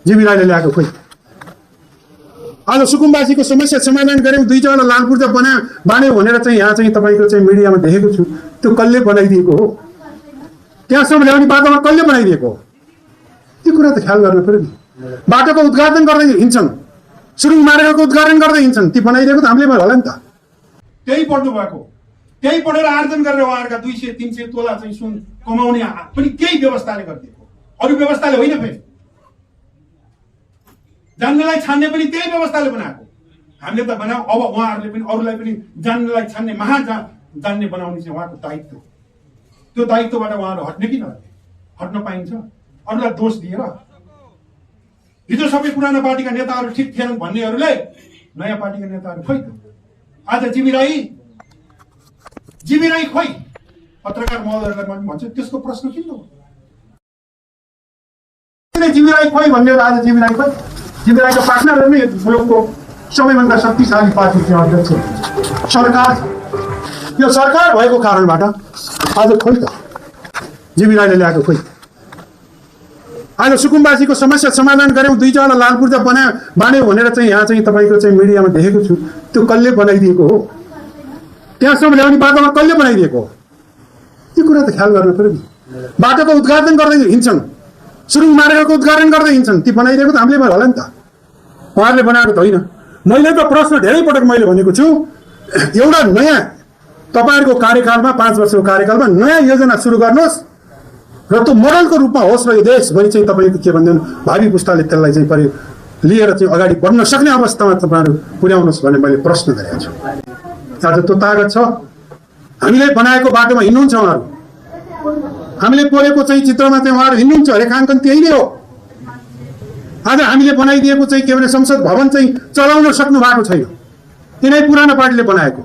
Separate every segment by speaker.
Speaker 1: जीवी राईले ल्याएको खोइ। आज सुकुम्बासीको समस्या समाधान गऱ्यौँ, 2 जग्गा लाल पूर्जा बाँड्यो भनेर चाहिँ यहाँ चाहिँ तपाईँको चाहिँ मिडियामा देखेको छु। त्यो कसले बनाइदिएको हो? त्यहाँसम्म ल्याउने बाटोमा कसले बनाइदिएको हो? त्यो कुरा त ख्याल गर्नु पर्यो नि। बाटोको उद्घाटन गर्दै हिँड्छन्, सुरुङ मार्गको उद्घाटन गर्दै हिँड्छन्, ती बनाइदिएको त हामीले होला नि त। त्यही पढ्नु भएको, त्यही पढेर आर्जन गरेर उहाँहरूका 200-300 तोला चाहिँ सुन कमाउने पनि त्यही व्यवस्थाले गरिदिएको, अरू व्यवस्थाले होइन। फेरि जान्नेलाई छान्ने पनि त्यही व्यवस्थाले बनाएको। हामीले त बनाऊ, अब उहाँहरूले पनि अरूलाई पनि जान्नेलाई छान्ने जान्ने बनाउने चाहिँ उहाँको दायित्व। त्यो दायित्वबाट उहाँहरू हट्ने कि नहट्ने? हट्न पाइन्छ अरूलाई दोष दिएर? हिजो सबै पुरानो पार्टीका नेताहरू ठिक थिएनन् भन्नेहरूले नयाँ पार्टीका नेताहरू खोइ त। आज जीवी राई खोइ? पत्रकार महोदयहरूलाई म भन्छु त्यसको प्रश्न किन हो? जीवी राई खोइ भन्ने आज जीवी राई खोइ? जीवी राईको पार्टनरहरू नै मुलुकको सबैभन्दा शक्तिशाली पार्टीको अध्यक्ष सरकार। यो सरकार भएको कारणबाट आज खोइ त जीवी राईले ल्याएको खोइ। आज सुकुम्बासीको समस्या समाधान गऱ्यौँ, 2 जग्गा लाल पूर्जा बाँड्यो भनेर चाहिँ यहाँ चाहिँ तपाईँको चाहिँ मिडियामा देखेको छु। त्यो कसले बनाइदिएको हो? त्यहाँसम्म ल्याउने बाटोमा कसले बनाइदिएको हो? त्यो कुरा त ख्याल गर्नु पर्यो नि। बाटोको उद्घाटन गर्दै हिँड्छन्, सुरुङ मार्गको उद्घाटन गर्दै हिँड्छन्, ती बनाइदिएको त हामीले होला नि त। उहाँहरूले बनाएको त होइन। मैले त प्रश्न धेरै पटक मैले भनेको छु, एउटा नयाँ तपाईँहरूको कार्यकालमा 5 वर्षको कार्यकालमा नयाँ योजना सुरु गर्नुहोस् र त्यो मोडलको रूपमा होस् र यो देशभरि चाहिँ तपाईँको के भन्दैन भावी पुस्ताले त्यसलाई चाहिँ लिएर चाहिँ अगाडि बढ्न सक्ने अवस्थामा तपाईँहरू पुर्याउनुहोस् भन्ने मैले प्रश्न गरेको छु। आज त्यो तागत छ। हामीले बनाएको बाटोमा हिँड्नुहुन्छ उहाँहरू, हामीले कोरेको चाहिँ चित्रमा चाहिँ उहाँहरू हिँड्नुहुन्छ, रेखाङ्कन त्यही नै हो। आज हामीले बनाइदिएको चाहिँ के भने संसद भवन चाहिँ चलाउन सक्नु भएको छैन, यिनै पुरानो पार्टीले बनाएको।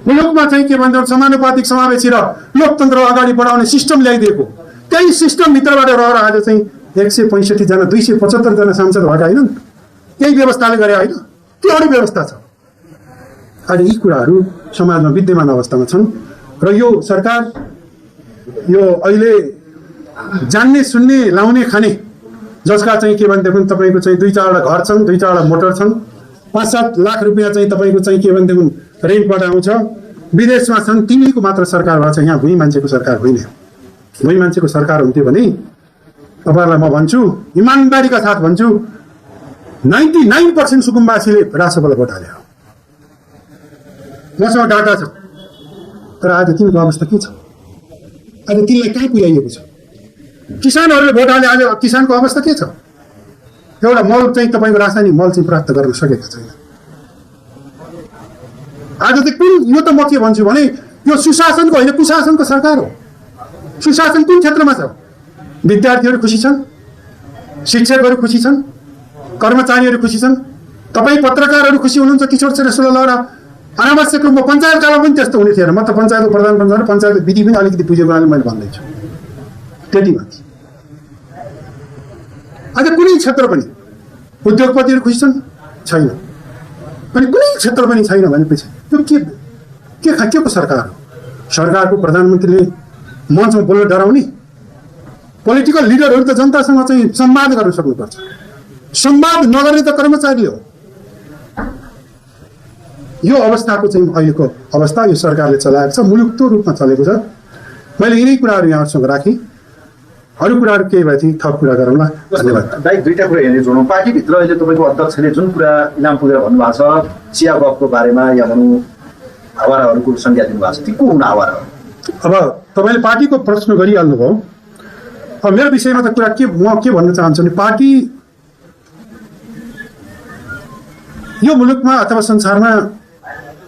Speaker 1: मुलुकमा चाहिँ के भन्छ समानुपातिक समावेशी र लोकतन्त्र अगाडि बढाउने सिस्टम ल्याइदिएको, त्यही सिस्टमभित्रबाट रहेर आज चाहिँ 165 जना 275 जना सांसद भएका होइनन्? त्यही व्यवस्थाले गरे होइन? त्यो अरू व्यवस्था छ। आज यी कुराहरू समाजमा विद्यमान अवस्थामा छन् र यो सरकार यो अहिले जान्ने सुन्ने लाउने खाने जसका चाहिँ के भनेदेखि तपाईँको चाहिँ 2-4वटा घर छन्, 2-4वटा मोटर छन्, 5-7 लाख रुपियाँ चाहिँ तपाईँको चाहिँ के भनेदेखि रेन्टबाट आउँछ, विदेशमा छन्, तिनीको मात्र सरकार भएको छ। यहाँ भुइँ मान्छेको सरकार होइन। भुइँ मान्छेको सरकार हुन्थ्यो भने तपाईँहरूलाई म भन्छु, इमान्दारीका साथ भन्छु, 99% सुकुम्बासीले राष्ट्रपतिलाई भोट हाल्यो। मसँग डाटा छ। तर आज तिनीको अवस्था के छ? आज तिनलाई कहाँ पुर्याइएको छ? किसानहरूले भोट हाले, आज किसानको अवस्था के छ? एउटा मल चाहिँ तपाईँको रासायनिक मल चाहिँ प्राप्त गर्न सकेको छैन। आज चाहिँ कुन, यो त म के भन्छु भने यो सुशासनको होइन कुशासनको सरकार हो। सुशासन कुन क्षेत्रमा छ? विद्यार्थीहरू खुसी छन्, शिक्षकहरू खुसी छन्, कर्मचारीहरू खुसी छन्, तपाईँ पत्रकारहरू खुसी हुनुहुन्छ। किशोर श्रेष्ठले लगेर अनावश्यक रूपमा पञ्चायत कालमा पनि त्यस्तो हुने थिएन। म त पञ्चायतको प्रधान पञ्चायत पञ्चायत विधि पनि अलिकति बुझेको हुनाले मैले भन्दैछु त्यति माथि। आज कुनै क्षेत्र पनि उद्योगपतिहरू खुसी छन् छैन, अनि कुनै क्षेत्र पनि छैन भनेपछि यो के को सरकार हो? सरकारको प्रधानमन्त्रीले मञ्चमा बोल्न डराउने? पोलिटिकल लिडरहरू त जनतासँग चाहिँ संवाद गर्न सक्नुपर्छ। संवाद नगर्ने त कर्मचारी हो। यो अवस्थाको चाहिँ अहिलेको अवस्था यो सरकारले चलाएको छ, मुलुक त्यो रूपमा चलेको छ। मैले यिनै कुराहरू यहाँसँग राखेँ, अरू कुराहरू केही भए चाहिँ थप कुरा गरौँला। धन्यवाद।
Speaker 2: दाइ, 2टा कुरा हेर्ने जोडौँ। पार्टीभित्र अहिले तपाईँको अध्यक्षले जुन कुरा इनाम पुगेर भन्नुभएको छ चिया गफको बारेमा, या भनौँ आवाराहरूको संज्ञा दिनुभएको छ, ती को हुन् आवारा?
Speaker 1: अब तपाईँले पार्टीको प्रश्न गरिहाल्नुभयो। अब मेरो विषयमा त कुरा म के भन्न चाहन्छु भने पार्टी यो मुलुकमा अथवा संसारमा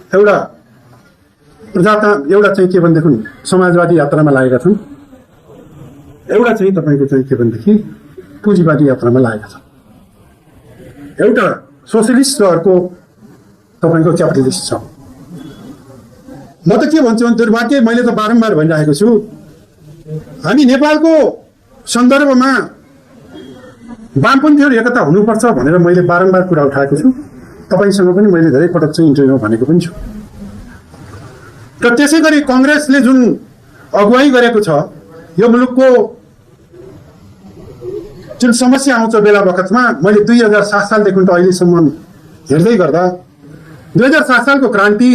Speaker 1: एउटा चाहिँ के भनेदेखि समाजवादी यात्रामा लागेका छन्, एउटा चाहिँ तपाईँको चाहिँ के भनेदेखि पुँजीवादी यात्रामा लागेका छन्। एउटा सोसियलिस्ट र अर्को तपाईँको क्यापिटलिस्ट छ। म त के भन्छु भने दुर्भाग्य, मैले त बारम्बार भनिरहेको छु, हामी नेपालको सन्दर्भमा वामपन्थीहरू एकता हुनुपर्छ भनेर मैले बारम्बार कुरा उठाएको छु। तपाईँसँग पनि मैले धेरै पटक चाहिँ इन्टरभ्यूमा भनेको पनि छु। र त्यसै गरी कङ्ग्रेसले जुन अगुवाई गरेको छ यो मुलुकको जुन समस्या आउँछ बेला बखतमा मैले 2007 सालदेखि त अहिलेसम्म हेर्दै गर्दा 2007 सालको क्रान्ति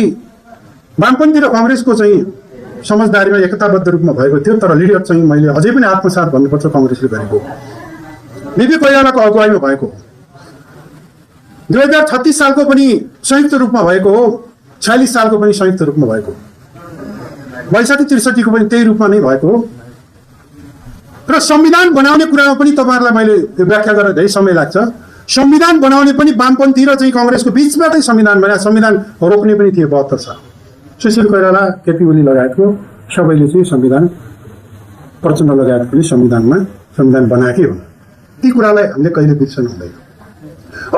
Speaker 1: वामपन्थी र कङ्ग्रेसको चाहिँ समझदारीमा एकताबद्ध रूपमा भएको थियो, तर लिडर चाहिँ मैले अझै पनि आत्मसात भन्नुपर्छ कङ्ग्रेसले गरेको, बिपी कोइरालाको अगुवाईमा भएको। 2036 सालको पनि संयुक्त रूपमा भएको हो, 46 सालको पनि संयुक्त रूपमा भएको, 62-63 को पनि त्यही रूपमा नै भएको हो। र संविधान बनाउने कुरामा पनि तपाईँहरूलाई मैले व्याख्या गर्न धेरै समय लाग्छ। संविधान बनाउने पनि वामपन्थी र चाहिँ कङ्ग्रेसको बिचबाटै संविधान बना, संविधान रोक्ने पनि थियो 72 साल। सुशील कोइराला, केपी ओली लगायतको सबैले चाहिँ संविधान, प्रचण्ड लगायतले संविधान बनाएकै हुन्। ती कुरालाई हामीले कहिले बिर्सनु हुँदैन।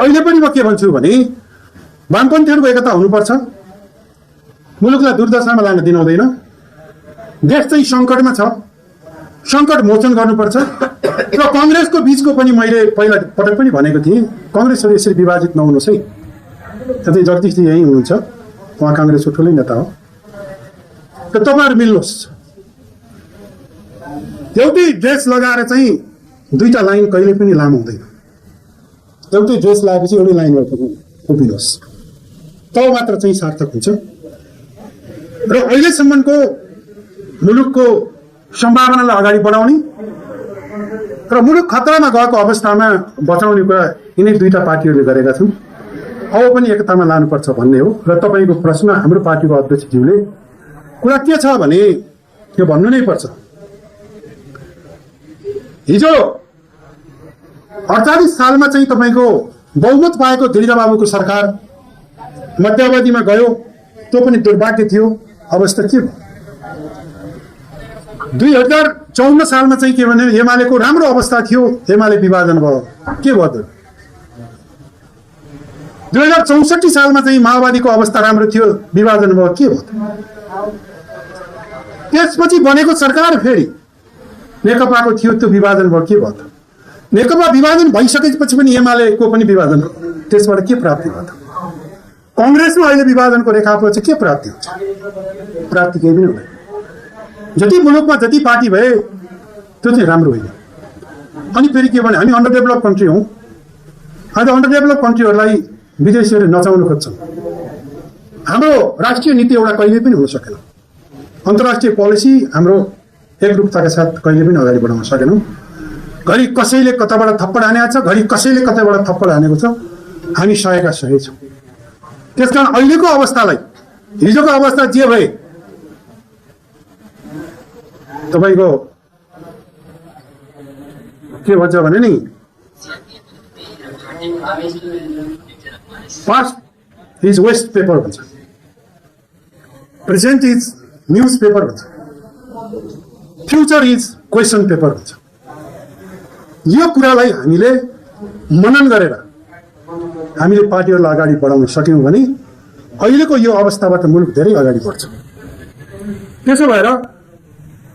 Speaker 1: अहिले पनि म के भन्छु भने वामपन्थीहरूको एकता हुनुपर्छ, मुलुकलाई दुर्दशामा लान दिन हुँदैन। देश चाहिँ सङ्कटमा छ, सङ्कट मोचन गर्नुपर्छ। र कङ्ग्रेसको बिचको पनि मैले पहिला पटक पनि भनेको थिएँ, कङ्ग्रेसहरू यसरी विभाजित नहुनुहोस् है। त्यतै जगदीशजी यहीँ हुनुहुन्छ, उहाँ काङ्ग्रेसको ठुलै नेता हो। र तपाईँहरू मिल्नुहोस्, एउटै ड्रेस लगाएर चाहिँ दुईटा लाइन कहिले पनि लामो हुँदैन। एउटै ड्रेस लगाएपछि एउटै लाइनमा उभिनुहोस्, तब मात्र चाहिँ सार्थक हुन्छ। र अहिलेसम्मको मुलुकको सम्भावनालाई अगाडि बढाउने र मुलुक खतरामा गएको अवस्थामा बचाउने कुरा यिनै दुईटा पार्टीहरूले गरेका छन्। अब पनि एकतामा लानुपर्छ भन्ने हो। र तपाईँको प्रश्न, हाम्रो पार्टीको अध्यक्षज्यूले कुरा के छ भने त्यो भन्नु नै पर्छ। हिजो 48 सालमा चाहिँ तपाईँको बहुमत पाएको दिलबाबुको सरकार मध्यावधिमा गयो, त्यो पनि दुर्भाग्य थियो। अवस्था के भयो? 2054 सालमा चाहिँ के भने एमालेको राम्रो अवस्था थियो, एमाले विभाजन भयो, के भयो त? 2064 सालमा चाहिँ माओवादीको अवस्था राम्रो थियो, विभाजन भयो, के भयो त? त्यसपछि बनेको सरकार फेरि नेकपाको थियो, त्यो विभाजन भयो, के भयो त? नेकपा विभाजन भइसकेपछि पनि एमालेको पनि विभाजन, त्यसबाट के प्राप्ति भयो त? कङ्ग्रेसमा अहिले विभाजनको रेखापछि के प्राप्ति हुन्छ? प्राप्ति केही पनि हुँदैन। जति मुलुकमा जति पार्टी भए त्यो चाहिँ राम्रो होइन। अनि फेरि के भने हामी अन्डर डेभलप कन्ट्री हौँ। आज अन्डर डेभलप कन्ट्रीहरूलाई विदेशीहरूले नचाउनु खोज्छन्। हाम्रो राष्ट्रिय नीति एउटा कहिले पनि हुन सकेन। अन्तर्राष्ट्रिय पोलिसी हाम्रो एकरूपताका साथ कहिले पनि अगाडि बढाउन सकेनौँ। घरि कसैले कताबाट थप्पड हानेको छ, घरि कसैले कतैबाट थप्पड हानेको छ, हामी सहेका सही छौँ। त्यसकारण अहिलेको अवस्थालाई, हिजोको अवस्था जे भए तपाईँको के भन्छ भने नि, पास्ट इज वेस्ट पेपर भन्छ, प्रेजेन्ट इज न्युज पेपर भन्छ, फ्युचर इज क्वेसन पेपर भन्छ। यो कुरालाई हामीले मनन गरेर हामीले पार्टीहरूलाई अगाडि बढाउन सक्यौँ भने अहिलेको यो अवस्थाबाट मुलुक धेरै अगाडि बढ्छ। त्यसो भएर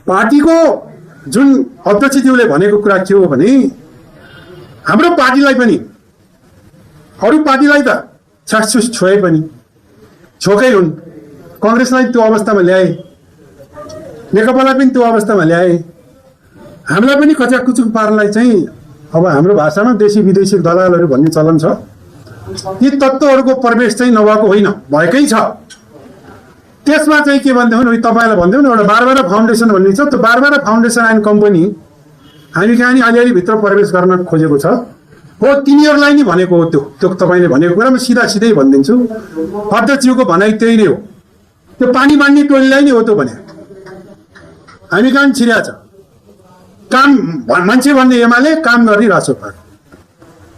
Speaker 1: पार्टीको जुन अध्यक्षज्यूले भनेको कुरा के हो भने हाम्रो पार्टीलाई पनि अरू पार्टीलाई त छासछुस छोए पनि छोकै हुन्। कङ्ग्रेसलाई त्यो अवस्थामा ल्याए, नेकपालाई पनि त्यो अवस्थामा ल्याए, हामीलाई पनि कच्याकुचुक पार्नलाई चाहिँ अब हाम्रो भाषामा देशी विदेशी दलालहरू भन्ने चलन छ। यी तत्त्वहरूको प्रवेश चाहिँ नभएको होइन, भएकै छ। त्यसमा चाहिँ के भन्दै हो, तपाईँलाई भन्दै हो एउटा बारबारा फाउन्डेसन भन्ने छ, त्यो बारबारा फाउन्डेसन एन्ड कम्पनी हामी कहाँ अलिअलि भित्र प्रवेश गर्न खोजेको छ हो। तिनीहरूलाई नै भनेको हो त्यो तपाईँले भनेको कुरा म सिधै भनिदिन्छु। अध्यक्षज्यूको भनाइ त्यही नै हो, त्यो पानी बाँड्ने टोलीलाई नै हो त्यो भने। हामी कहाँ छिर्या छ काम, मान्छे भन्ने एमाले काम गरिरहेको छ।